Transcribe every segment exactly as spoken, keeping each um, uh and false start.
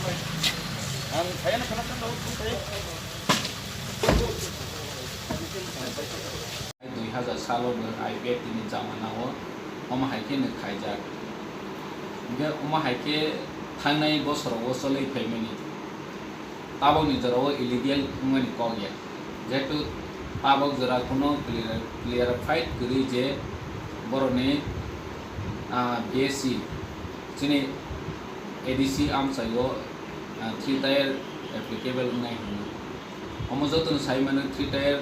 Ang kaya na kana kana. Dui hazar salo bo I P F T ni jamana o omo hai khe no khaijak. Hingke omo hai khe thangnai bosoro o cholwi phaimani. Tabokni jora o illegal wngmani kok ya. Jehetu tabok jora kuno clear, clarified kwrwi je borokni, ah, B S C chini A D C amchai o, ah, three tier applicable wngnai hwnwi. Omo jotono sai mano three tier,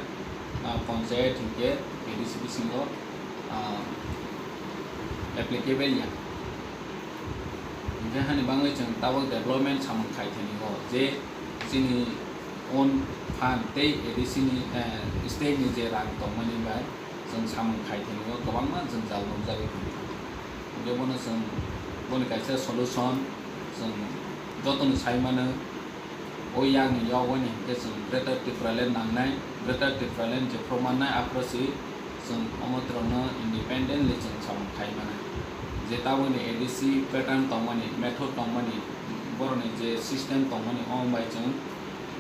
ah, panchayat hinkhe A D C bisingo, ah, applicable ya. Hinkhe hani bagwi chwng tabok development samung khai thani o je chini own fund tei A D C ni, eh, state ni je rang tongmani bai chwng samung khai thani o kwbangma jwngjal nukjagwi tongo. Hinkhe bono chwng boni kaisa solution chwng jotono sai mano. O yakni yago ni hinkhe chwng Greater Tipraland nangnai, Greater Tipraland jephru mannai aphuru si chwng omo twrwngno independently chwng samung khai mano. Je tabukni A D C pattern tongmani, method tongmani, borokni je system tongmani, omo bai chwng,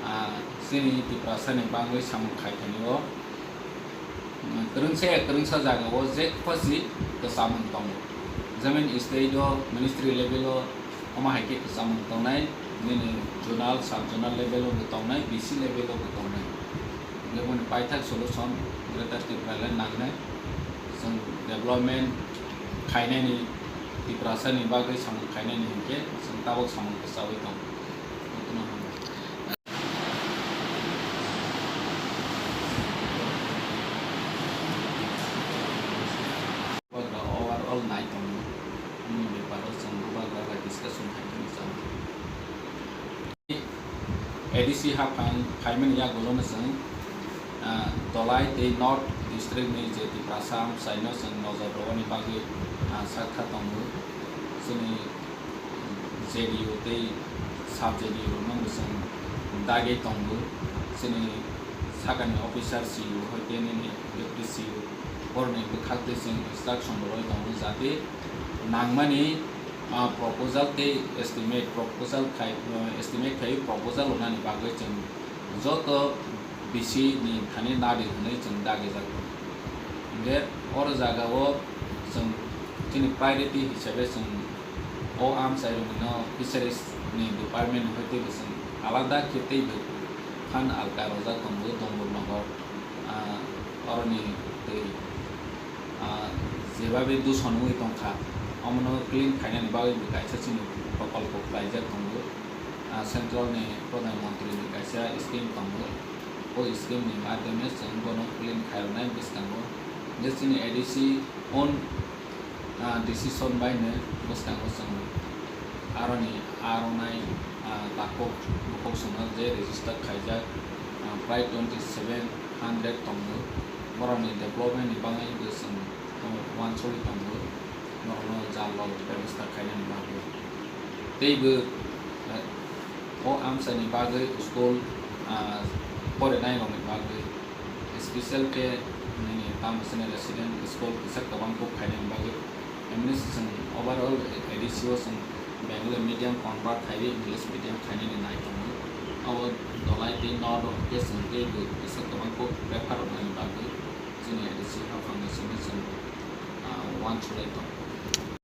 ah, chini Tiprasani bagwi samung khai thani o. Kwrwngsa ya kwrwngsa jagao je kwpha si kwchamung tongo. Jemon state o, ministry level o, omo hai khe kwchamung tongnai, nini zonal, sub zonal level o bo tongnai, B C level o bo tongnai. Hinkhe boni paithak solution Greater Tipraland nangnai. Chwng development khainani, Tiprasani bagwi samung khainani hinkhe chwng tabok samung kwchaui tongo. Bubagra overall nai tongo, bini beparo chwng bubagra bai discussion khai phano chao. A D C haphang phaimani yagulono chwng, ah, Dholai tei North District ni je Tiprasa amchaino chwng nojor rwani bagwi, ah, sakha tongo. Chini J D U tei sub J D U rokno bo chwng dagwi tongo. Chini sakani officer C E O hoite nini deputy C E O borokni bwkhak twi chwng instruction bo rwui tongo, jate nangmani, ah, proposal tei estimate, proposal khai, ah, estimate khai proposal rwnani bagwi chwng joto B C ni thani nadi hwnwi chwng dagijak. Hinkhe oro jagao chwng chini priority hisabe chwng o amchairokno fisheries ni department ni hoite bo chwng alada khe teibo phan alka rwjak tongo, Dongbur Nogor, ah, oroni tei, ah, jebabe duson wngwi tongkha, omono clean khainani bagwi bo kaisa chini prokolpo khlaijak tongo. Ah, central ni Pradhan Mantri ni kaisa scheme tongo. O scheme ni madhyame chwng bono clean khairoknai bwskango. Je chini A D C own, ah, decision bai no bwskango chwng aroni aronai, ah, takhuk bukhuk songno je register khaijak, ah, prai twenty seven hundred tongo. Borokni development ni bagwi bo chwng, ah, uansugwi tongo. Norokno jal rok bebostha khainani bagwi. Teibo, eh, o amchaini bagwi school, ah, porinai rokni bagwi, special khe nini tamo chini resident school kisa kwbang kuk khainani bagwi. Emni se chwng overall A D C o chwng Bengali medium convert khaiwi English medium khainani nai tongo. Abo Dholai tei North o hwnkhe chwng teibo kisa kwbang kuk prefer rwnani bagwi chini A D C haphangni simi chwng, ah, uansugwi tongo.